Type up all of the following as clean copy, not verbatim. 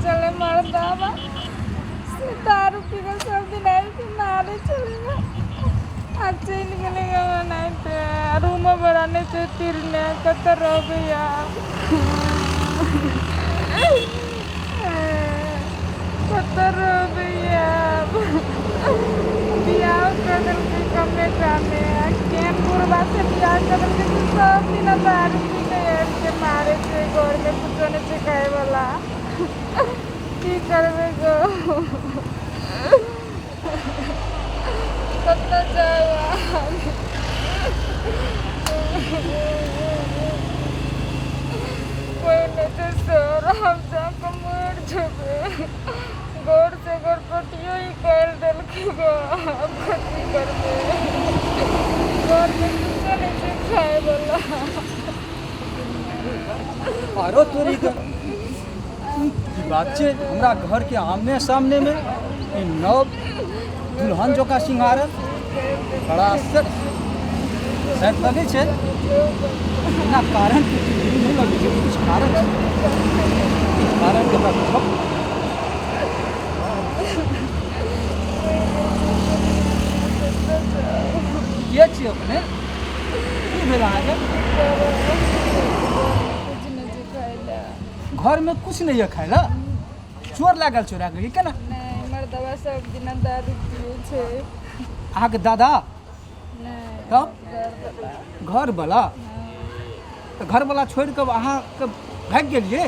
छलै मर्दाबा से दारू पी कऽ सब दिन आबि कऽ मारै छलै गऽ। आ चलि गेलै गऽ ओनाहिते आ रूमो भाड़ा नहि छै तीरने कतऽ रहबै आब कतऽ रहबै आब बियाह कऽ देलकै कमे टामे आ केहन बुढ़बा से बियाह कऽ देलकै से सब दिना दारू पी कऽ आबि कऽ मारै छै घरमे कुछो नहि छै खायवला की करबै गो कतऽ जाउ आब कोइ नहि छै सर हम जाकऽ मरि जेबै घरसँ घरपटियो निकालि देलकै गो आब कथी करबै घरमे किछो नहि छै खायवला आरो तोरी के ई बात छै हमरा घरके आमने सामनेमे ई नव दुल्हन जकाँ सिंगारल बड़ा आश्चर्य शायद लगै छै बिना कारण के नहि लगै छै किछु कारण छै किछु कारण के हमरा बुझब के छियै अपने की भेल अहाँके कुछ नहि छै खाय लए घरमे कुछ नहि यऽ खाय लए चोर लागल चोरा के केना नहि मर्दवा सब दिना दारू पियै छै अहाँके दादा नहि तब घरवला घरवला तऽ घरवला छोड़ि कऽ अहाँके भागि गेलियै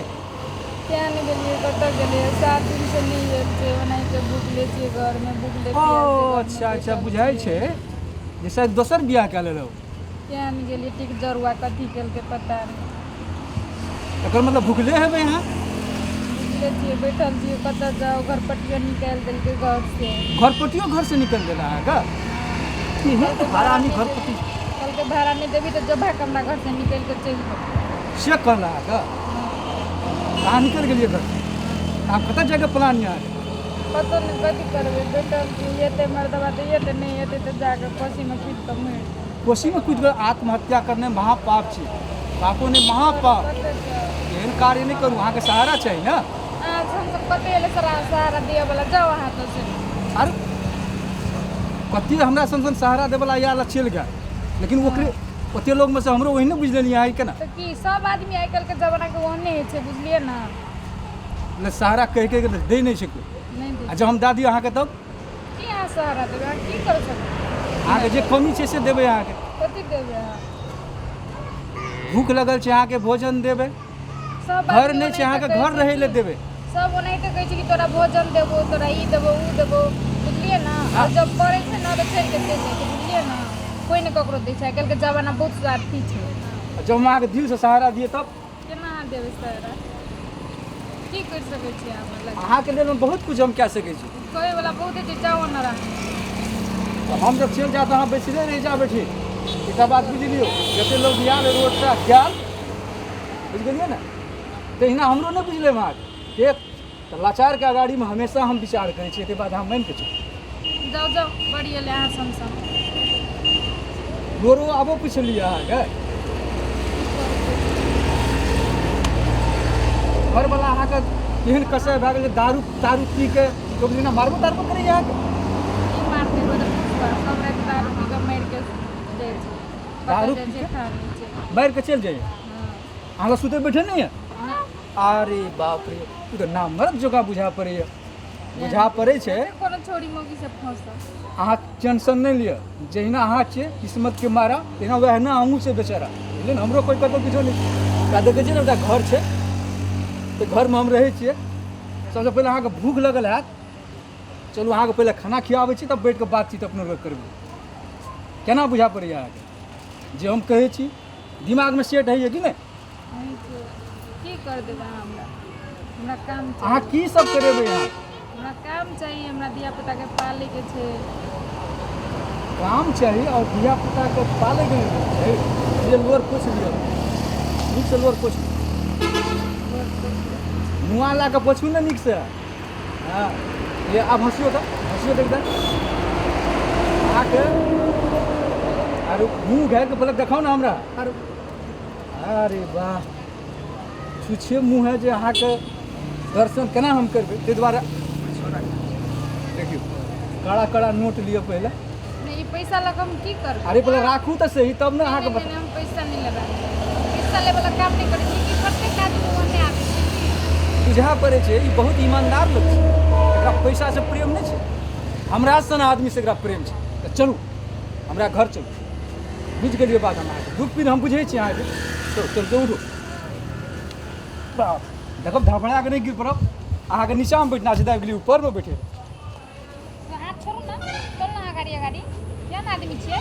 किया नहि गेलियै कतऽ गेलियै 7 दिन से नहि आयल छै ओनाहिते भुखले छियै घरमे भुखले ओ प्यासे घरमे अच्छा अच्छा बैठल बुझाइ छियै छै जे शायद दोसर बियाह कए लेलहुँ किया नहि गेलियै टिक जरुआ कथी केलकै पता नहि एकर मतलब भुखले हेबै अहाँ भुखले छियै बैठल छियै कतऽ जाउ घरपटियो निकालि देलकै घरसँ घरपटियो घरसँ निकलि गेल अहाँके केहन हरामी घरपटी कहलकै भाड़ा नहि देबही तऽ जो भाग हमरा घरसँ निकलि कऽ चलि जो से कहल अहाँके अहाँ निकलि गेलियै घरसँ आब कतऽ जाइके प्लान यऽ अहाँके कतहु नहि कथी करबै बैठल छी एतै मर्दबा तऽ एतै नहि एतै तऽ जाकऽ कोसीमे कुदि कऽ मरि जेबै कोसीमे कुदि कऽ आत्महत्या करनाइ महापाप छै पापो नहि महापाप कतऽ जाउ एहन कार्य नहि करू अहाँके सहारा चाही ने अहाँ हमसब कते एलै सहारा दिअ बला जाउ अहाँ तऽ से आर कते हमरा सन सन सहारा देवला आयल चलि गेल लेकिन ओकरे ओते लोकमे से हमरो ओहिने बुझि लेलियै अहाँ केना तऽ की सब आदमी आइ काल्हिके जमानाके ओहने होइ छै बुझलियै ने ने सहारा कहि कहि के दै नहि छै कोइ नहि दै आ जब हम दए दिअ अहाँके तब की अहाँ सहारा देबै अहाँ की कर सकबै अहाँके जे कमी छै से देबै अहाँके कथी देबै अहाँ भूख लगल छै अहाँके भोजन देबै सब घर आदमी नहि छै ओनाहिते अहाँके कहै घर छै रहै लए कि देबै सब ओनाहिते कहै छै कि तोरा भोजन देबो तोरा ई देबो उ देबो बुझलियै ने आ जब पड़ै छै ने तऽ छोड़ि कऽ चलि जाइ छै बुझलियै ने कोइ नहि ककरो दै छै आइ काल्हिके जमाना बहुत स्वार्थी छै आ जब हम अहाँके दिलसँ सहारा दियै तब केना अहाँ देबै सहारा की करि सकै छियै अहाँ हमरा लग अहाँके लेल हम बहुत किछु हम कए सकै छी कहैवला बहुत छै जाउ ने राह तऽ हम जब चलि जायब तऽ अहाँ बैसले रहि जायब ठीक एकटा बात बुझि लियौ जते लोक आयल रोडसँ गेल बुझि गेलियै ने तहिना हमरो नहि बुझि लेब अहाँके एक तऽ लाचारके अगाड़ीमे हमेशा हम विचार करै छी एते बात अहाँ मानि कऽ चलू जाउ जाउ बड़ी एलै अहाँ सन सन गोरो आबो पुछलियै अहाँके घरवला अहाँके एहन कसाइ भए गेल जे दारू तारू पी के लोक जेना मारबो तारबो करैए अहाँके की मारतै रोज सब राति दारू पी कऽ मारि के जाइ छै दारू कतऽ जाइ पी छै के? थाह नहि छै मारि के चलि जाइए हँ अहाँ लग सुतै बैठे नहि यऽ नहि अरे बाप रे ओ तऽ नाम मरद जकाँ बुझा पड़ैए बुझा पड़ै छै कोनो छोरी मौगी सब फंसल अहाँ टेंशन नहि लिअ जहिना अहाँ छियै किस्मतके मारा तहिना वएह ने अहूँ छै बेचारा बुझलियै ने हमरो कोइ कतहु किछो नहि छै देखै छियै ने एकटा घर छै तऽ घरमे हम रहै छियै सबसँ पहिले अहाँके भूख लगल हैत चलू अहाँके पहिले खाना खियाबै छी तब बैठिकऽ बातचीत अपनो लोग करबै केना बुझा पड़ैए अहाँके जे हम कहै छी दिमागमे सेट होइए कि नहि की कर देबै अहाँ हमरा हमरा काम अहाँ चाही की सब करेबै अहाँ हमरा काम चाही हमरा धिया पुताके पालैके छै काम चाही आओर धिया पुताके पालैके लेल छै जे लोर पोछि लिअ नीकसँ लोर पोछि नुआ लए कऽ पोछू ने नीकसँ हँ ये आब हँसियौ तऽ हँसियौ तऽ एकदम अहाँके आरो मुँह घारि कऽ पहिले देखाउ ने हमरा आरो अरे वाह छुछे मुँह है जे अहाँके दर्शन केना हम करबै, ताहि दुआरे देखियौ कड़ा कड़ा नोट लिअ पहिले। नहि, ई पैसा लऽ कऽ हम की करबै? अरे पहिले राखू तऽ सही, तब ने अहाँके नहि, नहि, हम पैसा नहि लेबै, पैसा लेबै वाला काम नहि करै छी कि प्रत्येक आदमी ओहने आबै छै की? बुझा पड़ै छै ई बहुत ईमानदार लोक छै, एकरा पैसासँ प्रेम नहि छै, हमरा सन आदमीसँ एकरा प्रेम छै। तऽ चलू हमरा घर चलू। बुझि गेलियै बात हम अहाँके दुख पीर हम बुझै छी अहाँके। चलू चलू चलू, उठू। बाप देखब, धड़फड़ा कऽ नहि गिर पड़ब। अहाँके नीचाँमे बैठना छै, दाबि गेलियै ऊपरमे बैठे। हाथ छोड़ू ने, चलू ने अहाँ गाड़ी अगाड़ी। केहन आदमी छियै?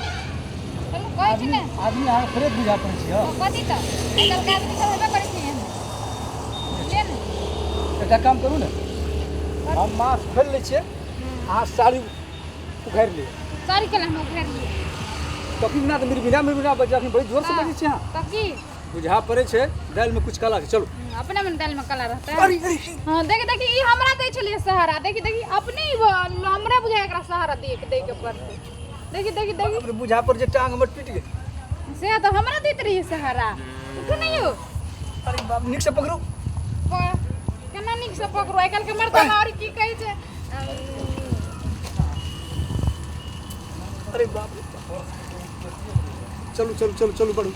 चलू कहै छी ने। आदमी अहाँके थोड़े बुझा पड़ै छै। हँ, कथी तऽ आइ काल्हिके आदमी सब हेबे करै छै एहन। बुझलियै ने? एकटा काम करू ने, हम मास्क खोलि लै छियै, अहाँ साड़ी उघारि लिअ। साड़ी केला हम उघारि लिअ? टॉपिक ना तऽ मिरमिरा मिरमिरा बजै, अखन बड़ी जोरसँ बजै छी अहाँ। तऽ की बुझा पड़ै छै दालिमे किछु काला छै। चलू। अपने मन दालिमे काला रहतै। अरे अरे। हाँ, देखी देखी, ई हमरा दै छलियै सहारा। देखी देखी, अपने ई हमरा बुझाय एकरा सहारा दे के दै के पड़तै। देखी देखी देखी। बाप रे, बुझा पर जे टांग हमर टूटि गेल। से तऽ हमरा दैत रहियै सहारा। उठू ने यौ। अरे बाप, नीकसँ पकड़ू। केना नीकसँ पकड़ू? आइ काल्हिके मर्दाना आओर की कहै छै। अरे बाप रे, चलू चलू चलू चलू, बढ़ू।